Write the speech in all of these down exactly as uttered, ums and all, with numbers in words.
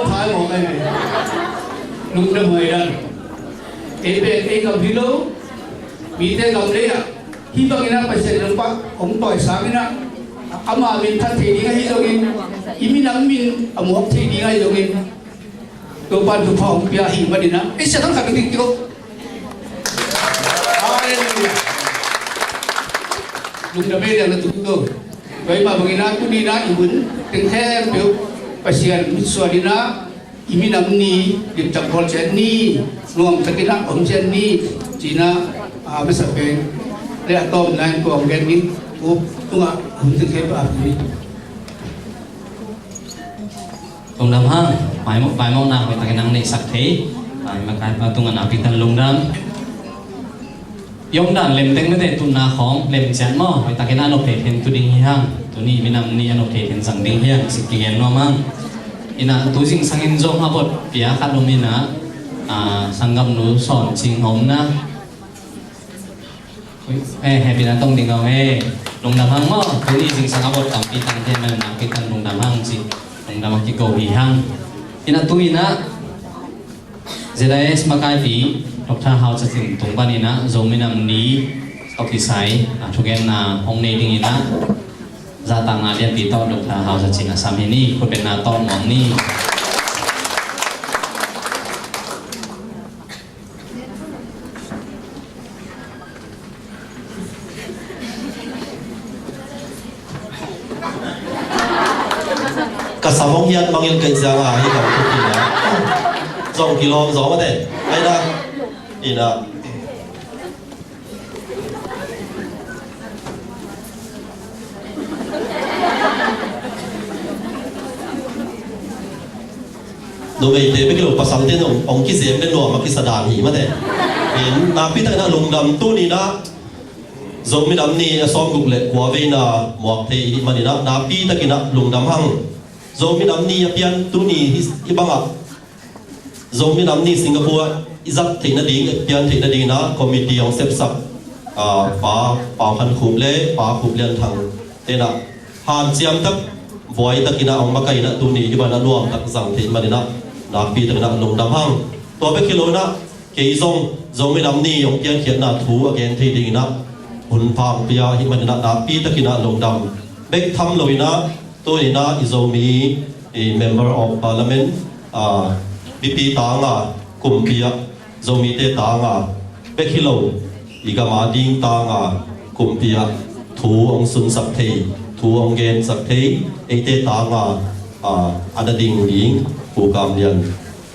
mawk, phai mawk ai ve. Lungdam huai dan. Ei pen ei gam hi lo. Mite gam lei ah hih bangin ah Pasian in hong pah, hong tawi sangin ah, ama min phat thei ding ahi zongin, i minam min a muak thei ding ahi zongin, Topa'n thupha hong pia ahih manin ah ei sia thangkhat ding kiko. Halleluiah. Lungdam ei liang na tuk ko. Tua ahih mah bangin ah tuni in ah i hun teng khempeuh Pasian mitsuan in ah, i minam ni, limtak khawl ciat ni, nuamtakin ah om ciat ni, ci-in ah, a masa pen le a tawpna in kong gen ning, u tungah hun teng khempeuh a ap ni. Lungdam hang, maimawh, maimawhna hoihtakin hong neihsak thei, a, i makaihpa tungah nakpi takin lungdam. I omdan lemteng mate, tutna khawng lem ciat maw, hoihtakin a nop thei then tu ding hi hang. Tuni minam ni a nop thei then zang ding hi hang, sik kigen nuam hang. In ah tu zingsangin zong a bot pia khat om in ah, a, sanggamnu Sawn Cing om na. Eh, happy na tong ding aw, eh. Lungdam hang maw, tuni zingsang a bot tampi tang thei man nakpi takin lungdam hang ci. Lungdam a kiko hi hang. In ah tu in ah Z I S makaipi Doctor Hau Za Cin tung panin ah Zomi Nam Ni tawh kisai a thugenna hong nei dingin ah zahtakna lianpi tawh Doctor Hau Za Cin a sam hi ni. Khutbetna tawh nuam ni. Ka sam hong hiat mangngilh kei ciang a, hih bang thupi na zong kilawm zaw mate. Ai na, ina. Numeite bek hi lo, pasalte in hong, hong kizem le nuam a kisa dan hi mate. In nakpi takin ah lungdam, tuni in ah Zomi Nam Ni a sawmguk le kua veina muak thei i hih manin ah nakpi takin ah lungdam hang. Zomi Nam Ni a pian tuni hih, hih bangah Zomi Nam Ni Singapore ah i zat theih nading, i pian theih nadingin ah committee hong sepsak, ah, Pa Pau Khan Khup le Pa Khup Lian Thang te in ah hanciam tak, buai takin ah hong makaih in ah tuni hih bangin ah nuam tak zang theih manin ah nakpi takin ah lungdam hang. Tua bek hi lo in ah kei zong Zomi Nam Ni hong piankhiatna thu a gen thei dingin ah hun pha hong pia hih manin ah nakpi takin ah lungdam bek tham lo in ah, tuni in ah i Zomi, i Member of Parliament, ah, mipi tanga kumpi ah, Zomite tanga bek hi lo, i gam ading tanga kumpi ah thu hong sunsak thei, thu hong gensak thei, eite tanga, ah, a na ding ding Pu Kam Lian,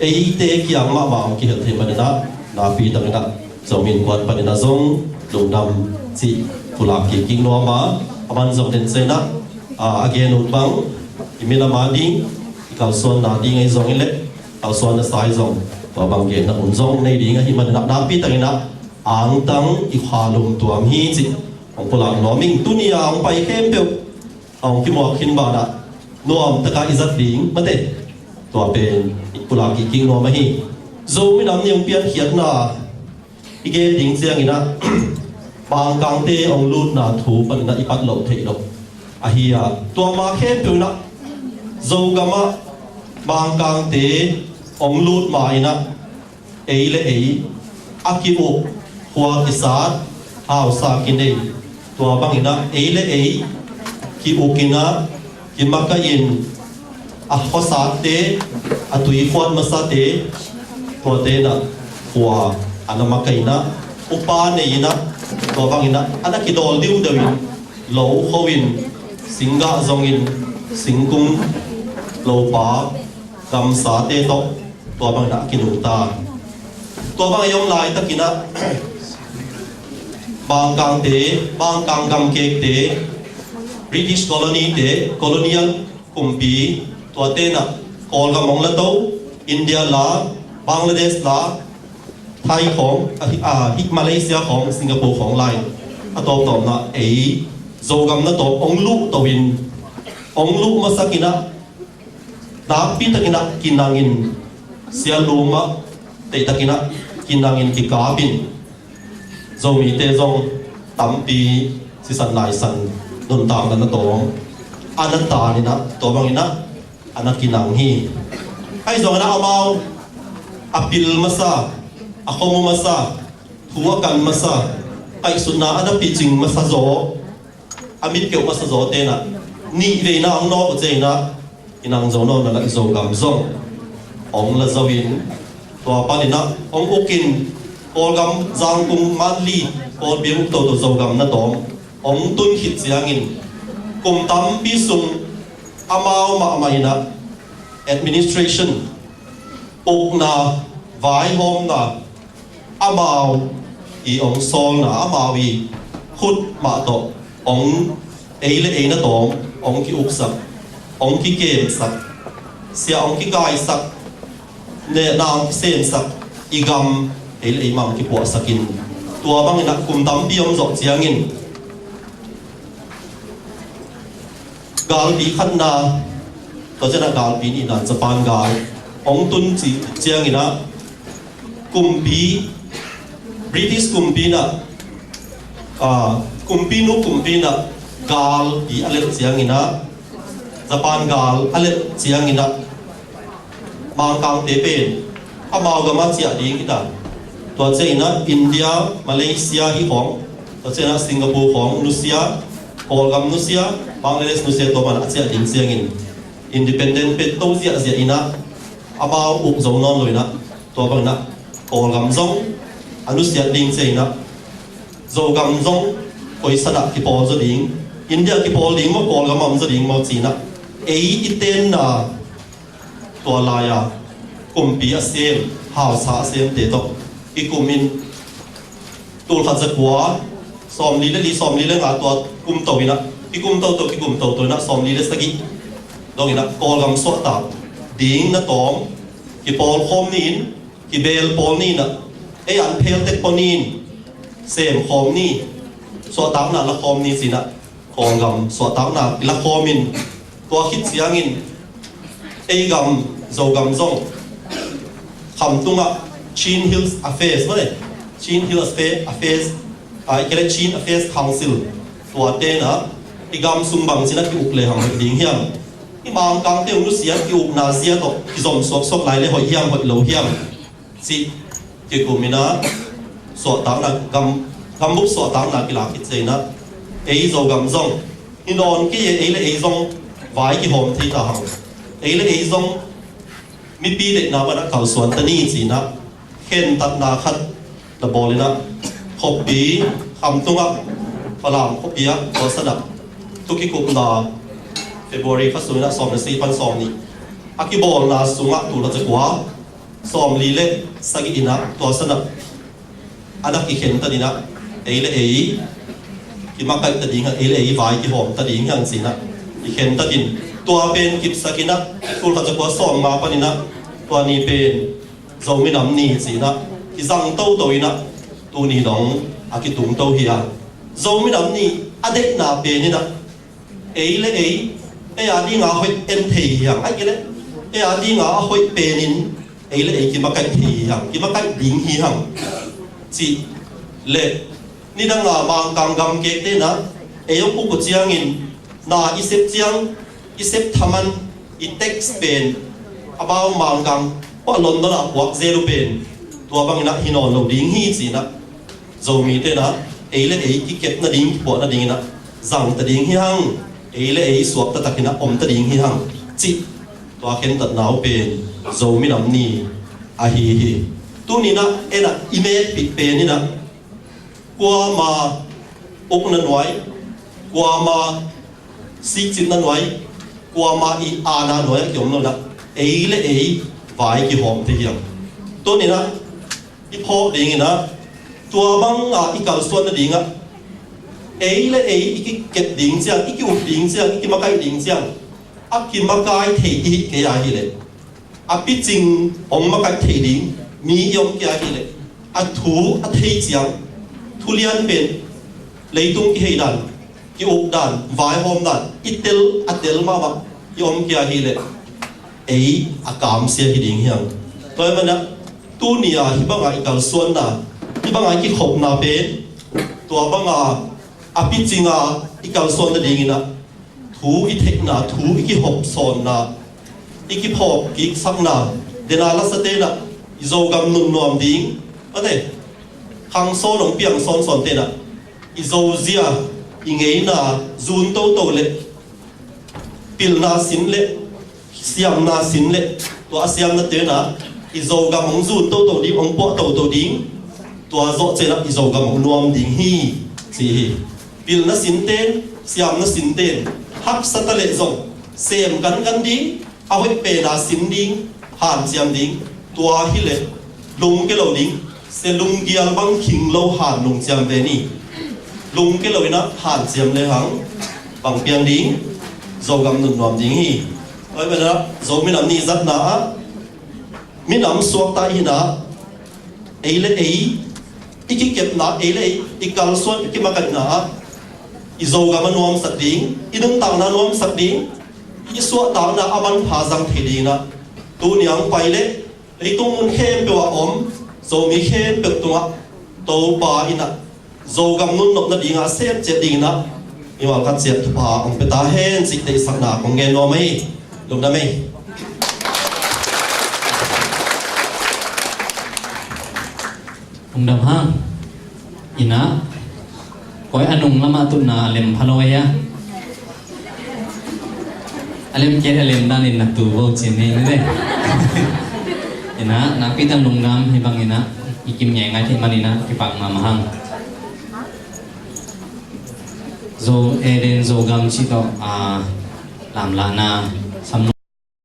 eite kiang mahmah hong kihel thei manin ah nakpi takin ah Zomi Innkuan panin ah zong lungdam cih pulak kik nuam a, a man zong den sen ah, a, a gen ut bang, i minam ading i kalsuanna ding ahi zongin le kalsuan nasa ahi zong, tua bang genna hun zong nei ding ahih manin ah nakpi takin ah angtang i kha lum tuam hi cih hong pulak nuam ing. Tuni a hong pai khempeuh a hong kimuak khin banah nuam takin i zat ding mate. Tua pen i pulak kik nuam ahi. Zomi Nam Ni hong piankhiatna i gen ding ciangin ah Mangkangte hong lutna thu panin ah i pat loh theih loh ahi a, tua ma khempeuh in ah Zogam ah Mangkangte hong lut ma in ah ei le ei a ki-uk, khua kisat, hausa kinei, tua bangin ah ei le ei ki-uk in ah, kimakaih in, A khuasate, a tuifuat masate, tuate inah khua a na makaih inah, upa nei inah, tua bang inah a na kidawl diudiu in, lo kho in, singgah zongin, singkung, lopa, gamsate tawh, tua bang inah a kinungta. Tua bang a i om laitak inah Mangkangte, Mangkang gamkekte, British colony te, colonial kumpi, tuate inah Kawlgam hong la to, India la, Bangladesh la, Thai khawng, a, a, hi Malaysia khawng, Singapore khawng lai, a tawptawpna ei Zogam na tawp hong luh to in, hong luh masak inah, nakpi tak inah kinangin, sialum ah, teih tak inah kinangin kikap in, Zomite zong tampi sisan laisan nuntakna na tawm a na tan inah, tua bang inah a na kinang hi. Ahi zong inah amau a pil masa, a khomu masa, thu a kan masa, kaihsutna a na picing masa zaw, a mit keuh masa zawte inah nih veina hong nawk uh ciang inah, i nang zo nawn a lah Zogam zong hong la zo in, tua pan inah hong uk in, Kawlgam, Zangkung, Mandalay, Kawlpi uk toto Zogam na tawm hong tun khit ciangin, kum tampi sung amau mahmah inah administration, ukna, vaihawmna, amau i hong sawlna, amau i khut mah tawh hong, ei le ei na tawm hong ki-uksak, hong kikemsak, sia hong kikaisak, nehna hong kisemsak, i gam ei le ei mah hong kipuahsak in, tua bang inah kum tampi om zawh ciangin, galpi khatna, tua ciangin ah galpi nihna, Japan gal hong tun ci ciangin ah, kumpi, British kumpi inah, ah, kumpi nu kumpi inah galpi a lelh ciangin ah, Japan gal a lelh ciangin ah, Mangkangte pen amau gam ah ciah ding hi ta. Tua ciangin ah India, Malaysia hih khawng, tua ciangin ah Singapore khawng nusia, Kawlgam nusia, Bangladesh nusia, tua man a ciah ding ciangin independent pet to ziahziah inah, amau uk zo nawn lo inah, tua bang inah Kawlgam zong a nusiat ding ciang inah, Zogam zong khoisan ah kipawl zaw ding, India kipawl ding maw, Kawlgam ah om zaw ding maw ci inah, ei i tenna, tua lai-a kumpi a sem, hausa a semte tawh i kum in, tul khat za kua, sawmli le li, sawmli le nga, tua kum to inah, i kum toto, i kum toto inah sawmli le sagih dong inah Kawlgam suahtak ding na tawm, kipawl khawm ni in, kibeel pawl ni inah, ei an phel tek pawl ni in, sem khawm ni, suahtakna la khawm ni ci inah, Kawlgam suahtakna i la khawm in, tua khit ciangin ei gam, Zogam zong khamtung ah Chin Hills Affairs maw le, Chin Hills Affa-, Affairs, ah, i kei le Chin Affairs Council, tuate inah i gam sung bang ci inah ki-uk lehang hoih ding hiam, i Mangkangte hong nusia, ki-ukna zia tawh kizom suaksuak lai le hoih hiam, hoih lo hiam cih kikum inah, suahtakna, gam, gambup suahtakna kilak khit ciang inah, ei Zogam zong hi nawn kei e, ei le ei zong vai kihawm thei ta hang, ei le ei zong mipi deihna pan ah kalsuan ta ni ci inah, khentatna khat na bawl inah, khuapi, khamtung ah, Falam khuapi ah, tua san ah thu kikupna, February kha sung inah sawm le sagih pan sawmnih a kibawlna sungah, tul khat za kua, sawmli le sagih inah, tua san ah a na kikhen ta ding inah, ei le ei kimakaih ta ding, ei le ei vai kihawm ta ding hi hang ci inah kikhen ta ding. Tua pen kipsak inah, tul khat za kua sawmnga pan inah, tua ni pen Zomi Nam Ni ci inah kizang toto inah, tuni dong a kitung to hi a. Zomi Nam Ni a deihna pen inah, ei le ei, ei a dinga hoih en thei hi hang, ahih kei leh ei a dinga a hoih penin ei le ei kimakaih thei hi hang, kimakaih ding hi hang cih le, nidanga Mangkang gamkekte inah ei hong uk uh ciangin, na i sep ciang, i sep thaman, i tax pen, amau Mangkang, tua London ah puak zel uh pen, tua bang inah hi nawn lo ding hi ci inah, Zomite inah ei le ei kikep nading, kipuah nading inah zang ta ding hi hang, ei le ei suak taktak inah om ta ding hi hang cih, Tua khentatna uh pen Zo minam ni ahi hi. Tuni-in ah en ah i metpih pen in ah kuama ukna nuai, kuama sikcitna nuai, kuama i aana nuai a kiom lo in ah ei le ei vai kihawm thei hiam? Tuni-in ah i phawk dingin ah tua banga i kalsuan nadingah ei le ei i kikep ding ciang, i ki-up ding ciang, i kimakaih ding ciang a kimakai thei i hih kei a hileh, a picing hong makaih thei ding mi i om kei a hileh, a thu a thei ciang, thu lian pen leitung kihei dan, ki-uk dan, vaihawm dan i tel a tel mahmah i om kei a hileh ei a kamsia hi ding hiam? Tua ahih manin ah tuni-a hih banga i kalsuanna, hih banga i kikhopna pen tua banga a picinga i kalsuan nadingin ah thu i theihna, thu i kihopsawnna, i kiphawk kiksakna, dena lasate in ah i Zogam nunnuam ding, ate, khangsawn hong piang sawnsawnte in ah i Zozia, i ngeina zun toto le pilna sin le siamna sin le tua a siamnate in ah i Zogam hong zun toto ding, hong puah toto ding, tua zawh ciangin ah i Zogam hong nuam ding hi, ci hi. Pilna sinten, siamna sinten haksa ta leh zong sem kankan ding, a hoih pena sin ding, hanciam ding. Tua hileh lungke lo ding, sia lunggial bang khing lo han lungciam ve ni. Lungke lo in ah hanciam lehang bang piang ding? Zogam nunnuam ding hi. Tua ahih manin ah Zo minam ni zatna ah minam suakta i hihna, ei le ei i kikepna, ei le ei i kalsuan, i kimakaihna ah i Zogam a nuamsak ding, i nuntakna nuamsak ding, i suahtakna a manpha zang thei dingin ah tuni a hong pai leh leitung mun khempeuh a om Zomi khempeuh tungah Topa in ah Zogam nunnop nadingah a sem ciat dingin ah mimal khat ciat thupha hong pia ta hen cih deihsakna kong gen nuam hi. Lungdam ei. Lungdam hang. Ina, koi a nung lamah tutna a lem pha lo ei a. A lem kei a lem dan in na tu vo cin ni ni de. Ina, nakpi tak lungdam hi bang ina, i kim ngai ngai thei man ina, kipak mahmah hang. Zo Eden Zogam cih tawh, a, lamlahna sam